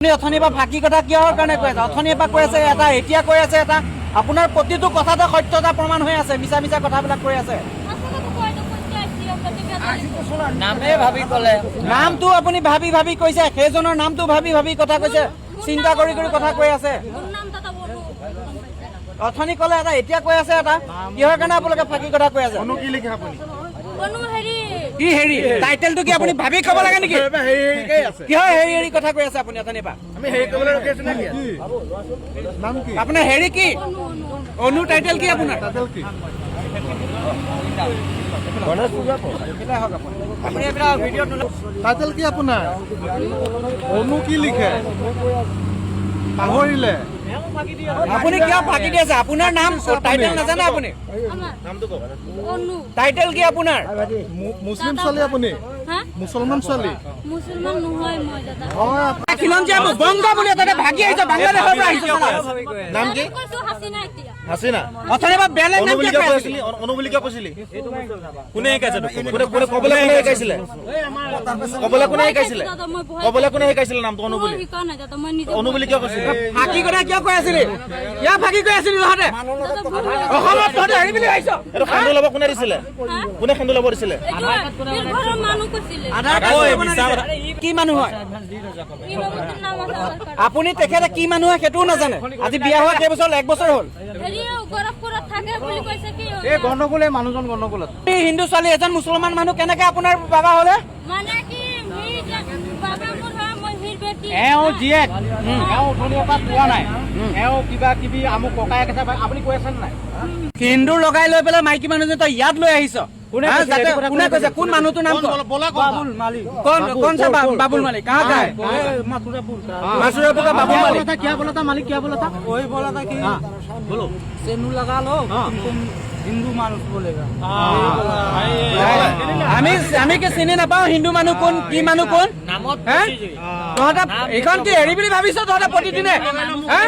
আপুনি অথনিৰ পৰা ফাঁকি কথা কিহৰ কাৰণে কৈ আছে? অথনিৰ পৰা কৈ আছে এটা, এতিয়া কৈ আছে এটা। আপোনাৰ প্ৰতিটো কথাতে সত্যতা প্ৰমাণ হৈ আছে। মিছা মিছা কথাবিলাক কৈ আছে। নামে ভাবি ক'লে। নামটো আপুনি ভাবি ভাবি কৈছে। সেইজনৰ নামটো ভাবি ভাবি কথা কৈছে, চিন্তা কৰি কৰি কথা কৈ আছে। অথনি ক'লে এটা, এতিয়া কৈ আছে এটা। কিহৰ কাৰণে আপোনালোকে ফাঁকি কথা কৈ আছে? অনু কি লিখে আপুনি? কি হেৰি টাইটেলটো কি আপুনি ভাবি ক'ব লাগে নেকি? হেৰি হেৰিকেই আছে। কিহৰ হেৰি হেৰি কথা কৈ আছে আপুনি অথনিৰ পৰা? আমি হেৰি কৰিবলৈ ৰখি আছো নেকি? নাম কি? আপোনাৰ হেৰি কি? অনু টাইটেল কি আপোনাৰ? টাইটেল কি? আপুনি এইবিলাক ভিডিঅ'ত টাইটেল কি আপোনাৰ? অনু কি লিখে? পাহৰিলে? আপুনি কিয় ফাঁকি দি আছে? আপোনাৰ নাম টাইটেল নাজানে আপুনি? টাইটেল কি আপোনাৰ? মুছলিম ছোৱালী আপুনি? মুছলমান ছোৱালী? মুছলমান নহয় মই দাদা। হয়। খিলঞ্জীয়া বংগ বুলি তাতে ভাগি আহিছে, বাংলাদেশৰ পৰা আহিছে। নাম কি? কৈছো হাচিনা এতিয়া। হাচিনা। অথনি পৰা বেলেগ অনু নাম বুলি কিয় কিয় কৈ কৈছিলি? আছিলি? অনু বুলি কিয় কৈছিলি? কোনে শিকাইছে তোক? কোনে কোনে ক'বলৈ কোনে শিকাইছিলে? ক'বলৈ কোনে শিকাইছিলে? দাদা, মই ভয় ক'বলৈ কোনে শিকাইছিলে নামটো অনু মই বুলি? শিকোৱা নাই দাদা, মই নিজে। অনু বুলি কিয় কৈছিলি? ফাঁকি কথা কিয় কৈ আছিলি? কিয় ফাঁকি কৈ আছিলি তহঁতে? দাদা, ভুল হৈ গৈছে। অসমত তহঁতে হেৰি বুলি আহিছ। এইটো সেন্দুৰ ল'ব কোনে দিছিলে? হা? কোনে সেন্দুৰ ল'ব দিছিলে? এইটো বীৰ ঘৰৰ মানুহ কৈছিলে। আধাৰ কাৰ্ড বনাই দিছে। কি মানুহ হয়? ইমামতিৰ নাম আছে আধাৰ কাৰ্ডত। আপুনি তেখেতে কি মানুহ হয় সেইটোও নাজানে। আজি বিয়া হোৱা কেইবছৰ হ'ল? এক বছৰ হ'ল। হেৰি গৰখপুৰত থাকে বুলি কৈছে কি? গণ্ডগোল, এই মানুহজন গণ্ডগোলত। এই হিন্দু ছোৱালী এজন মুছলমান মানুহ কেনেকে আপোনাৰ বাবা হলে? মানে কি সি যে বাবা মোৰ হয়, মই হিৰ বেটি। এওঁ জীয়েক, এওঁ উঠনিৰ পৰা পোৱা নাই। এওঁ কিবা কিবি আমুক ককায়েক আছে, আপুনি কৈ আছে নে নাই? সিন্দুৰ লগাই লৈ পেলাই মাইকী মানুহজন তই ইয়াত লৈ আহিছ। কোনে হা, কৈছে? যাতে এইটো কথা কোনে কোনে কৈছে? কৈছে? কোন মানুহটোৰ নাম ক। বাবুল মালি। कौन कौन सा बाबुल मालिक कहाँ का है? मथुरापुर। मथुरापुर का बाबुल मालिक। था क्या बोला था मालिक? क्या बोला था? वही बोला था कि बोलो। सेनू लगा लो, तुमको हिंदू मानुष बोलेगा। আমি কি চিনি নাপাওঁ হিন্দু মানুহ কোন, কি মানুহ কোন? হে? তহঁতে এইখন কি হেৰি বুলি ভাবিছ তহঁতে প্ৰতিদিনে? হে?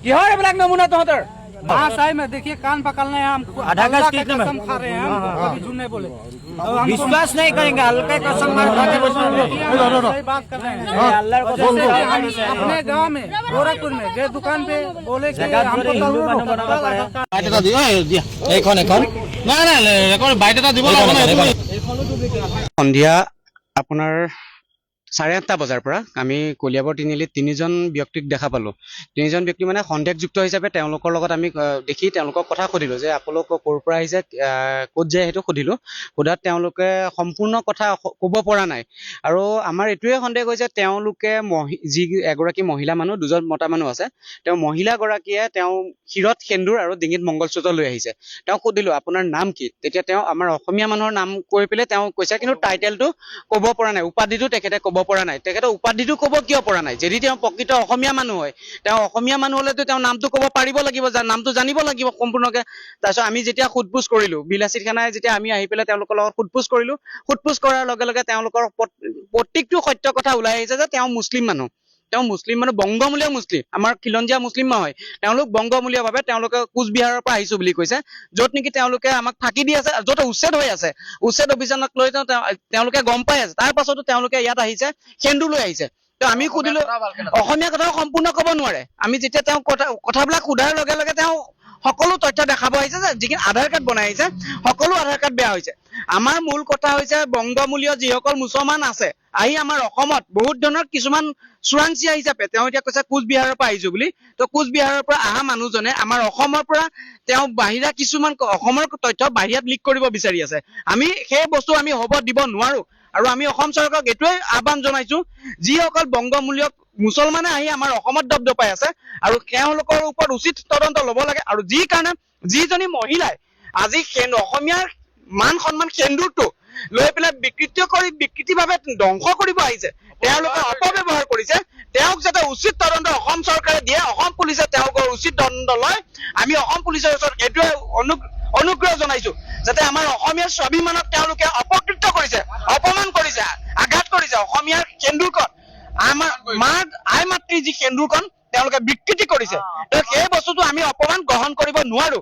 কিহৰ এইবিলাক নমুনা তহঁতৰ? हाँ साहब, में देखिए, कान पकड़ना है हमको। आधा गज अल्लाह का कितने में? कसम खा रहे हैं हम, कभी झूठ नहीं बोले और हमको- विश्वास नहीं करेंगे, हल्का कसम मार खाते। सही बात कर रहे हैं। जैसे कि हम अपने गांव में गोरखपुर में गए, दुकान पे बोले कि हमको এইখন এখন নাই নাই ৰেকৰ্ড বাইট এটা দিব লাগিব। সন্ধিয়া আপোনাৰ 8:30 বজাৰ পৰা আমি কলিয়াবৰ তিনিআলিত তিনিজন ব্যক্তিক দেখা পালোঁ। তিনিজন ব্যক্তি মানে সন্দেহযুক্ত হিচাপে তেওঁলোকৰ লগত আমি দেখি তেওঁলোকক কথা সুধিলোঁ যে আপোনালোক ক'ৰ পৰা আহিছে, ক'ত যায় সেইটো সুধিলোঁ। সোধাত তেওঁলোকে সম্পূৰ্ণ কথা ক'ব পৰা নাই আৰু আমাৰ এইটোৱে সন্দেহ হৈছে, তেওঁলোকে যি এগৰাকী মহিলা মানুহ, দুজন মতা মানুহ আছে। তেওঁ মহিলাগৰাকীয়ে তেওঁ শিৰত সেন্দুৰ আৰু ডিঙিত মংগলসূত্ৰ লৈ আহিছে। তেওঁক সুধিলোঁ, আপোনাৰ নাম কি? তেতিয়া তেওঁ আমাৰ অসমীয়া মানুহৰ নাম কৈ পেলাই তেওঁ কৈছে, কিন্তু টাইটেলটো ক'ব পৰা নাই, উপাধিটো তেখেতে ক'ব পৰা নাই। তেখেতে উপাধিটো ক'ব কিয় পৰা নাই, যদি তেওঁ প্ৰকৃত অসমীয়া মানুহ হয়? তেওঁ অসমীয়া মানুহ হ'লেতো তেওঁ নামটো ক'ব পাৰিব লাগিব, নামটো জানিব লাগিব সম্পূৰ্ণকে। তাৰপিছত আমি যেতিয়া সোধ পোছ কৰিলোঁ, বিলাচী থানাই যেতিয়া আমি আহি পেলাই তেওঁলোকৰ লগত সোধ পোছ কৰিলোঁ, সোধ পোছ কৰাৰ লগে লগে তেওঁলোকৰ প্ৰত্যেকটো সত্য কথা ওলাই আহিছে যে তেওঁ মুছলিম মানুহ। তেওঁ মুছলিম মানুহ, বংগমূলীয় মুছলিম, আমাৰ খিলঞ্জীয়া মুছলিম নহয়। তেওঁলোক বংগমূলীয়ভাৱে তেওঁলোকে কোচবিহাৰৰ পৰা আহিছো বুলি কৈছে, য'ত নেকি তেওঁলোকে আমাক ফাঁকি দি আছে, য'ত উচ্ছেদ হৈ আছে। উচ্ছেদ অভিযানক লৈ তেওঁলোকে গম পাই আছে, তাৰ পাছতো তেওঁলোকে ইয়াত আহিছে, সেন্দুৰ লৈ আহিছে। তো আমি সুধিলো, অসমীয়া কথাও সম্পূৰ্ণ ক'ব নোৱাৰে। আমি যেতিয়া তেওঁ কথাবিলাক সোধাৰ লগে লগে তেওঁ সকলো তথ্য দেখাব আহিছে যে যিখিনি আধাৰ কাৰ্ড বনাই আহিছে, সকলো আধাৰ কাৰ্ড বেয়া হৈছে। আমাৰ মূল কথা হৈছে, বংগমূলীয় যিসকল মুছলমান আছে আহি আমাৰ অসমত বহুত ধৰণৰ কিছুমান চোৰাংচিয়া হিচাপে, তেওঁ এতিয়া কৈছে কোচবিহাৰৰ পৰা আহিছো বুলি, তো কোচবিহাৰৰ পৰা অহা মানুহজনে আমাৰ অসমৰ পৰা তেওঁ বাহিৰা কিছুমান অসমৰ তথ্য বাহিৰত লিক কৰিব বিচাৰি আছে। আমি সেই বস্তু আমি হ'ব দিব নোৱাৰো আৰু আমি অসম চৰকাৰক এইটোৱে আহ্বান জনাইছো, যিসকল বংগমূলীয় মুছলমানে আহি আমাৰ অসমত দপদপাই আছে আৰু তেওঁলোকৰ ওপৰত উচিত তদন্ত ল'ব লাগে। আৰু যি কাৰণে যিজনী মহিলাই আজি অসমীয়াৰ মান সন্মান সেন্দুৰটো লৈ পেলাই বিকৃত কৰি বিকৃতিভাৱে ধ্বংস কৰিব আহিছে, তেওঁলোকে অপব্যৱহাৰ কৰিছে, তেওঁক যাতে উচিত তদন্ত অসম চৰকাৰে দিয়ে, অসম পুলিচে তেওঁলোকৰ উচিত তদন্ত লয়। আমি অসম পুলিচৰ ওচৰত এইটোৱে অনুগ্ৰহ জনাইছো যাতে আমাৰ অসমীয়াৰ স্বাভিমানক তেওঁলোকে অপকৃত কৰিছে, অপমান কৰিছে, আঘাত কৰিছে। অসমীয়াৰ সেন্দুৰকণ, আমাৰ মা আই মাতৃৰ যি সেন্দুৰকণ তেওঁলোকে বিকৃতি কৰিছে, তো সেই বস্তুটো আমি অপমান গ্ৰহণ কৰিব নোৱাৰো।